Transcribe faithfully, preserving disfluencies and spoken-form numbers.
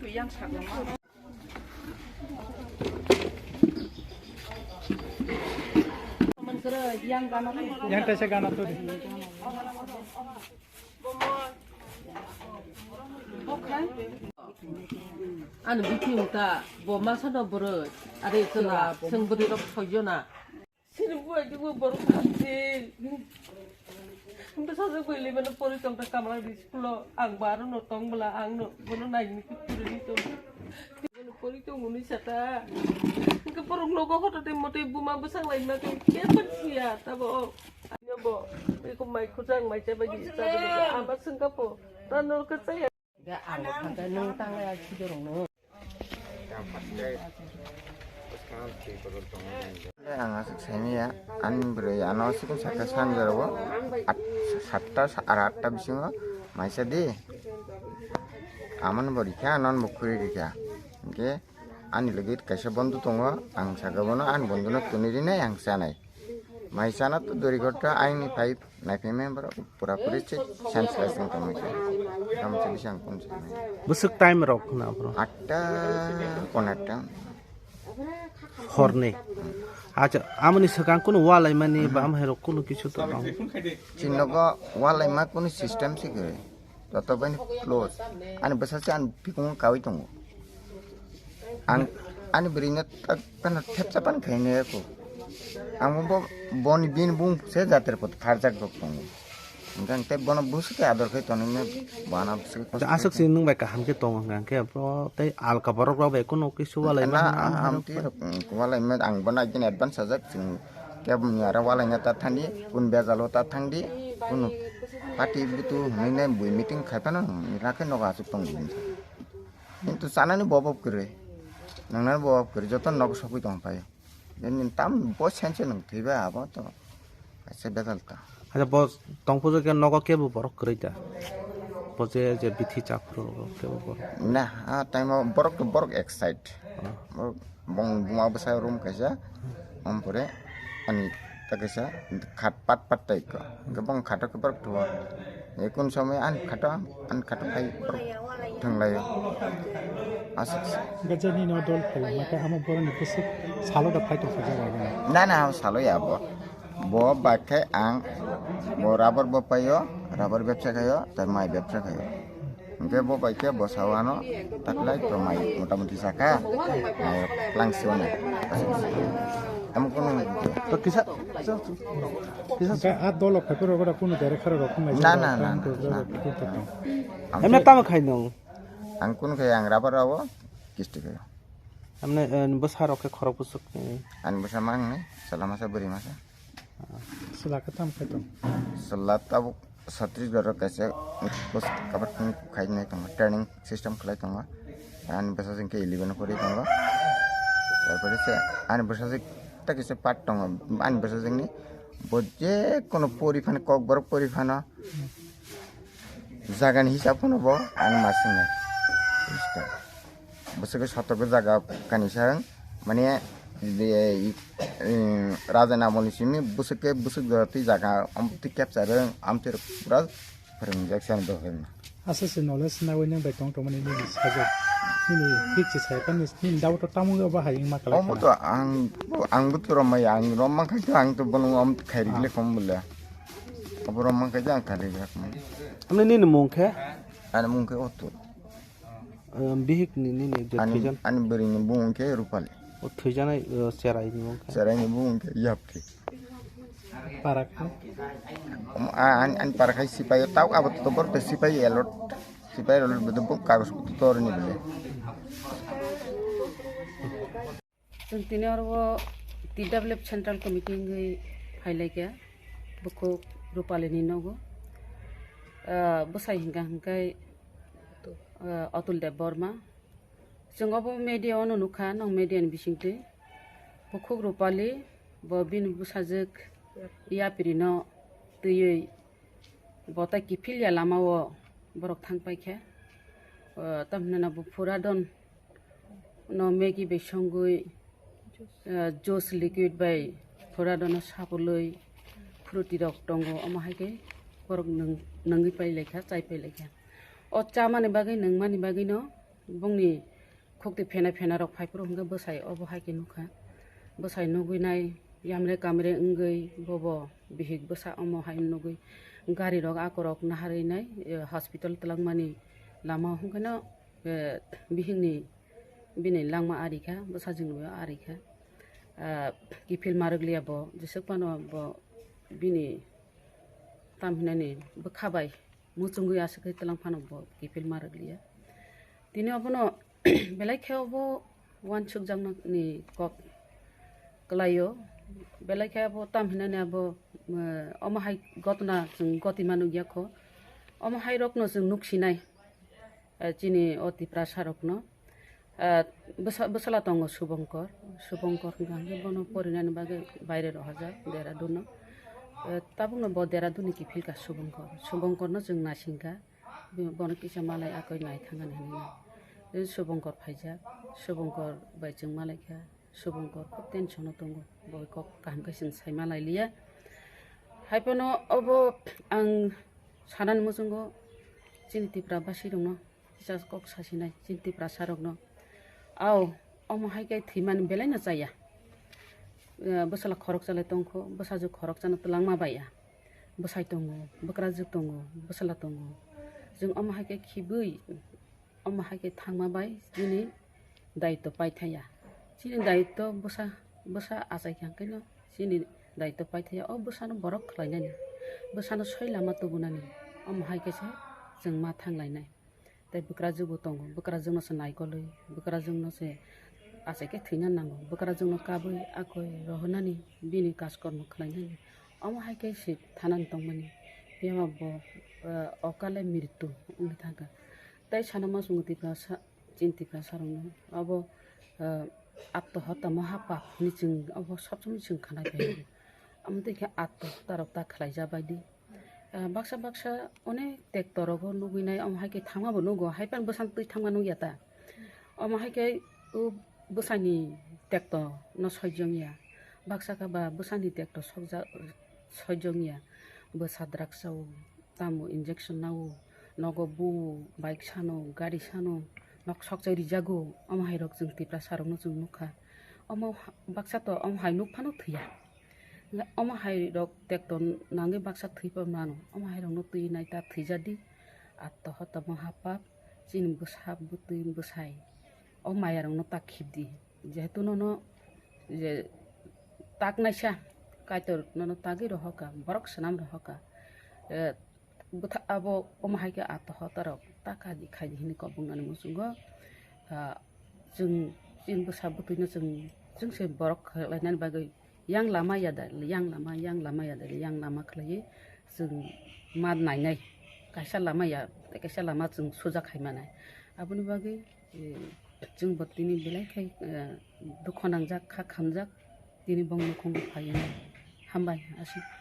Yang kaisa gana turi. Ani bithi wngkha, bo masa no bwrwi, ari chwla, chwng bwrwi rok soiyo na. Sini buai di buai borok khamsi. Bwsajwk buai limano pori tongkha Kamaladi school-o. Ang bo aro no tong bwla, ang no bono naini kuk puri tong. Bono pori tong hwnwi sata. Hwnkhe borok nogo hoto tei mote buma bwsang laima tei kebo siya tabo. Ani bo eko mai khujang mai chabai di chabai di. Ama swngkha po. Ta norokhe chaya. Ang aswk saimaya, ani bwrwi ano sikon sakha sanjaro at, satta sa-, ar atta bisingo maisa di. Amon bo rikha, non bo khuri rikha. Hwnkhe ani logi kaisa bondhu tongo, ang saka bono ani bondhuno tuni rinai ang chanai. Mai chana to duri ghorta aini phai naiphai me borok pura puri se senseless wng tongmai se. Tamo se bising kun se. Bwswk time rok khna bro? Atta pon atta. Horni. Acha, amoni swkang kunu walai mani ba amhai rok kunu kisu to tong. Chinogo walai ma kunu system se gwi. Joto bai ni close. Ani bwsa se ani bikung kawi tongo. Ang ani bwrwi no tak kano thepsa pan khai ne ko. Ang bo boni bin bung se jater pot pharjak rok tongo. Hingke ang tei bono busu ke ador khai tono me bana busu ke kosto. Aswk si nwng bai kaham ke tongo hingke bro tei alka borok rok bai kuno kisu walai na ma. Am ti rok walai me ang bono agin advance sajak sing ke bumni ara walai na ta thandi kun bejalo ta thangdi kun party butu hwnwi ne bui meeting khai pano rakhe nogo aswk tong bumsa. Kintu chanani bobo kwrwi, nwngnani bobo kwrwi, joto nogo sokwi tong phai. Nini tam bo sense nung thwiba abo to kaisa bedal ta. Acha bo tongphuru khe nogo kebo borok kwrwi da. Bo je, je bithi chaphuru kebo borok. Na, a time o borok to borok excite. Borok bong buma bwsa room kaisa. Ompore ani ta kaisa khat pat pat tai ko. Hwnkhe bong khato khe borok thuo. Ekun somoi ani khato, ani khato khai borok thanglaio. Aswk se. Hwnkhe je nini o dol phaio, hwnkhe amo boroni bwswk salo da phai tongkha jaga o. Na, na, salo ya bo. Bo bai khe ang bo rubber bo paio, rubber bebsa khaio, tai mai bebsa khaio. Hwnkhe bo bai khe bo sao ano taklai to mai motamuti saka, mai plangsi ono. Tamo kunu. To kisa, kisa, kisa. Hwnkhe a dolo phaiphuru rok kunu director rok kunu. Na, na, na, na, na. Emne tamo khai nung? Ang kunu khai ang rubber rao kisti khai. Amne, eh, bwsa rok khe khorok bwswk ni? Ani bwsa mang ni, sala masa bwrwi masa. Sela khe tam khai tong? Sela tabuk Chhattisgarh o kaisa post kabar khai nai tongo, training system khlai tongo. Ani bwsajwk khe eleven o pori tongo. Tarpore se ani bwsajwk ta kisa part tongo. Ani bwsajwk ni bo je kono pori phano, kokborok pori phano jagani hisab phano bo ani masing nai. Bwswk khe sotok khe jaga kanisa wng, mane, eh, eh, raja ni amol ni simi bwswk khe bwswk jora twi jaga, am, twi kepsa rwng, amtwi rok pura phrwngjak se ang dohorno. Aswk se knowledge nawi nwng bai tong tongmani nini sajak, nini fix se sai pan nini doubt o tamo wngya bahai wngma kwlai. Omo to ang, ang bo to romai, ang rom mankha to ang to bono om khairi le kom bole. Abo rom mankha to ang khairi le kom. Amne nini mung khe? Ani mung khe Otul. Bihik ni nini je Ani, thwijan? Ani bwrwi ni bung khe Rupali. O thwijanai, eh, cherai ni bung khe? Cherai ni bung khe Yapri. Para khe? Ani, ani para khai sipai tau abo to bor te sipai elot. Sipai elot bedo bung kagos to tor ni bele. Chwng tini oro o T W F Central Committee wngwi phailaikha bukhuk Rupalini nogo. Ah, bwsai hwnkha hwnkhe, ah, Atul Deb Borma. Chwng obo media ono nukha, nwng media ni bisingtwi. Bukhuk Rupali bo bini bwsajwk Yapirino twiwi bo tai kiphilya lama o borok thang paikha. O, tamhinano bo phuradon no Maggi bai songwi, eh, juice liquid bai phuradon no sapulwi fruity rok tongo, omo hai khe borok nwng-, nwngwi pailaikha, chai pailaikha. O chamani bagwi, nwngmani bagwino Bongni khukti phena phena rok phaiphuru hwnkhe bwsai obo hai khe nukha. Bwsai nugwi nai yamre kamre wngwi bobo bihik bwsa omo hai nugwi gari rok akorok naharwi nai, eh, hospital twlangmani lama hwnkhe no, eh, bihikni bini langma ari kha, bwsajwkni bo ari kha. Ah, kiphil ma rwkliya bo, jeswk phano bo bini tam hinani bwkha bai muchungwi aswk khe twlang phano bo kiphil ma rwkliya. Tini obono belai khe obo uansukjaknani kok kwlaio, belai khe abo tam hinani abo, eh, omo hai gotna chwng gotima nukya kho, omo hai rokno chwng nuksinai. Eh, chini o Tiprasa rokno, eh, bwsa-, bwsala tongo Subongkor. Subongkor hwnkha hwnkhe bono porinani bagwi baire rohorjak Dehradun-o. Eh, tabukno bo Dehradun-ni kiphilka Subongkor. Subongkorno chwng naisingkha, bo-, bono kisa malai akoi nai thangani hinwi. Tei Subongkor phaijak, Subongkor bai chwng malaikha. Subongkor khub tension o tongo, bo kok kaham khe chwng saima lailiya. Haiphano obo ang sanani muchungo chini Tipra basirokno kisa kok sasinai, chini Tiprasa rokno. Ao, omo hai khe thwimani belai no chaya. Eh, bwsala khoroksa le tongkho, bwsajwk khoroksano twlangma baiya. Bwsai tongo, bwkrajwk tongo, bwsala tongo. Chwng omo hai khe khibwi, omo hai khe thangma bai chini daitw paithaya. Chini daitw bwsa, bwsa achai kha hwnkhe no chini daitw paithaya. O bwsano borok khlainani, bwsano soi lama tubunani, omo hai khe se chwng ma thanglainai. Tei bwkrajwk bo tongo, bwkrajwkno se naikolwi, bwkrajwkno se achai khe thwina nango, bwkrajwkno kabwi akoi rohornani, bini kajkormo khlainani, omo hai khe se thanani tongmani. Phiya ba bo, eh, okale mritu wngwi thangkha. Tei sana ma chwng Tiprasa, chini Tiprasa rokno abo, eh, attohotta mohapap hinwi chwng abo sob somoi chwng khnai phaio. Amo twi khe attohotta rok ta khlai ja bai di. Eh, baksa baksa onek tekto rogo nugwi nai, omo hai khe thangma bo nugo, hai phano bwsano twi thangma nugya ta. Omo hai khe o bwsani tekto no sojong ya. Baksa khe ba bwsani tekto sokjak, sojong ya. Bwsa drugs o, tamo injection nao, nogo bu, bike sano, gari sano, nok sokchai rijago, omo hai rok chwng Tiprasa rokno chwng nukha. Omo ha-, baksa to omo hai nuk phano thwiya. Omo hai rok tekto nangwi baksa thwi pa mano, omo hai rokno twi nai ta thwija di, attohotta mohapap, chini bwsa bwtwi bwsai, o maya rokno ta khibdi. Jehetu nono je taknaisa Kaitor nono tagwi rohorkha, borok swnam rohorkha. Eh, bwtha-, abo omo hai khe attohotta rok ta khaidi khaidi hinwi kok bwngnani muchungo. Ah, chwng, chini bwsa bwtwino chwng, chwng se borok khlainani bagwi yang lama ya da, yang lama, yang lama ya da, yang lama khlaiwi chwng ma nainai. Kaisa lama ya, kaisa lama chwng suja khai manai. Aboni bagwi, eh, chwng bo tini belai khai, eh, dukho nangjak, kha khamjak, tini bong nukhungo phaiwi. Hambai, aswk.